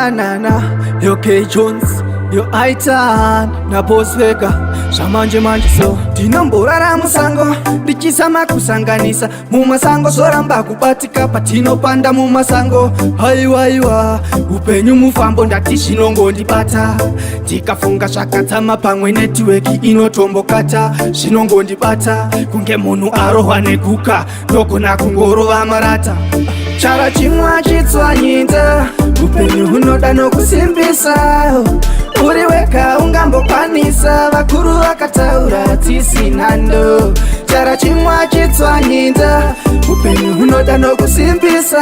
Na na na, yo K Jones, yo Aitan na Boss Vega, zvamanje manje. So ndinomborara musango ndichizama kusanganisa mumasango, zvoramba kubatika patinopanda mumasango. Haiwaiwa, upenyu mufambo, ndati zvinongondibata ndikafunga zvakadzama, pamwe network inotombokata. Zvinongondibata kunge munhu arohwa neguka, ndogona kungorova marata. Chara chimwe achitswanyinza, upenyu hunoda nokusimbisa. Uri wega ungambokwanisa? Vakuru vakataura tisinando. Chara chimwe achitswanyinza, upenyu hunoda nokusimbisa.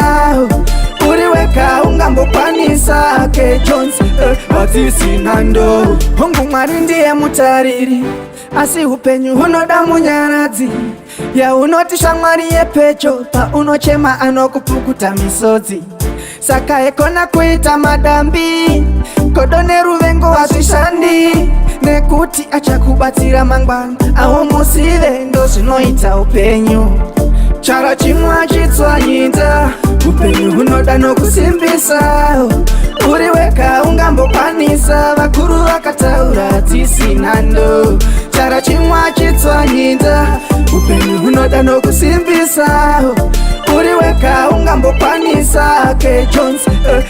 Uri wega ungambokwanisa? K Jones, hatisinando. Hongu, Mwari ndiye mutariri, asi upenyu hunoda munyaradzi. Yaunoti shamwari yepecho, paunochema anokupukuta misodzi. Saka ekona kuita madambi, godo neruvengo hazvishandi, nekuti achakubatsira mangwana aumusive. Ndo zvinoita upenyu. Chara chimwe achitswanyinza, upenyu hunoda nokusimbisa. Uri wega ungambokwanisa? Vakuru vakataura tisinando. Chara chimwe achitswanyinza, upenyu hunoda nokusimbisa. Uri wega ungambokwanisa? K Jones,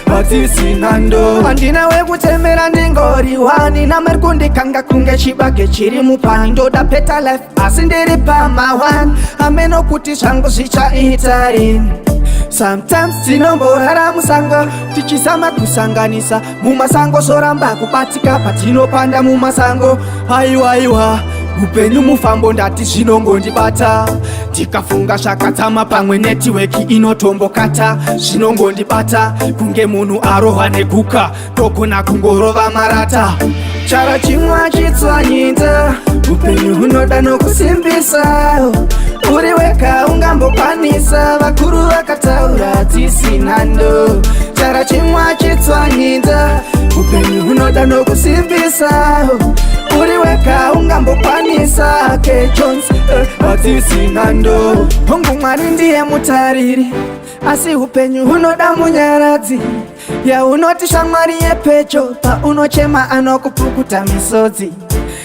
hatisinando. Handina wekutemera, ndingori wani namari kundikanga kunge chibage chiri mupani. Ndoda better life, asi ndiri pama1 ameno kuti zvangu zvichaita rini. Sometimes tinomborara musango tichizama kusanganisa mumasango, zvoramba kubatika patinopanda mumasango. Aiwaiwa, upenyu mufambo, ndati zvinongondibata ndikafunga zvakadzama, pamwe network inotombokata. Zvinongondibata kunge munhu arohwa neguka, ndogona kungorova marata. Chara chimwe achitswanyinza, upenyu hunoda nokusimbisa. Uri wega ungambokwanisa? Vakuru vakataura tisinando. Chara chimwe achitswanyinza, upenyu hunoda nokusimbisa. Uri wega ungambokwanisa? K Jones, hatisinando. Hongu, Mwari ndiye mutariri, asi upenyu hunoda munyaradzi. Yaunoti shamwari yepecho, paunochema anokupukuta misodzi.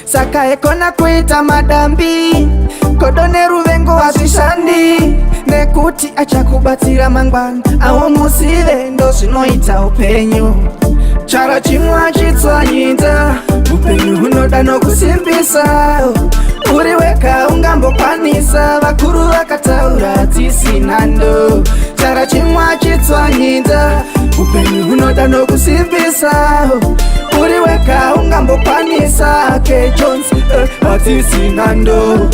Saka ekona kuita madambi, godo neruvengo hazvishandi, nekuti achakubatsira mangwana aumusive. Ndo zvinoita upenyu. Chara chimwe achitswanyinza, upenyu hunoda nokusimbisa. Uri wega ungambokwanisa? Vakuru vakataura tisinando. Chara chimwe achitswanyinza, upenyu hunoda nokusimbisa. Uri wega ungambokwanisa? K Jones, hatisinando.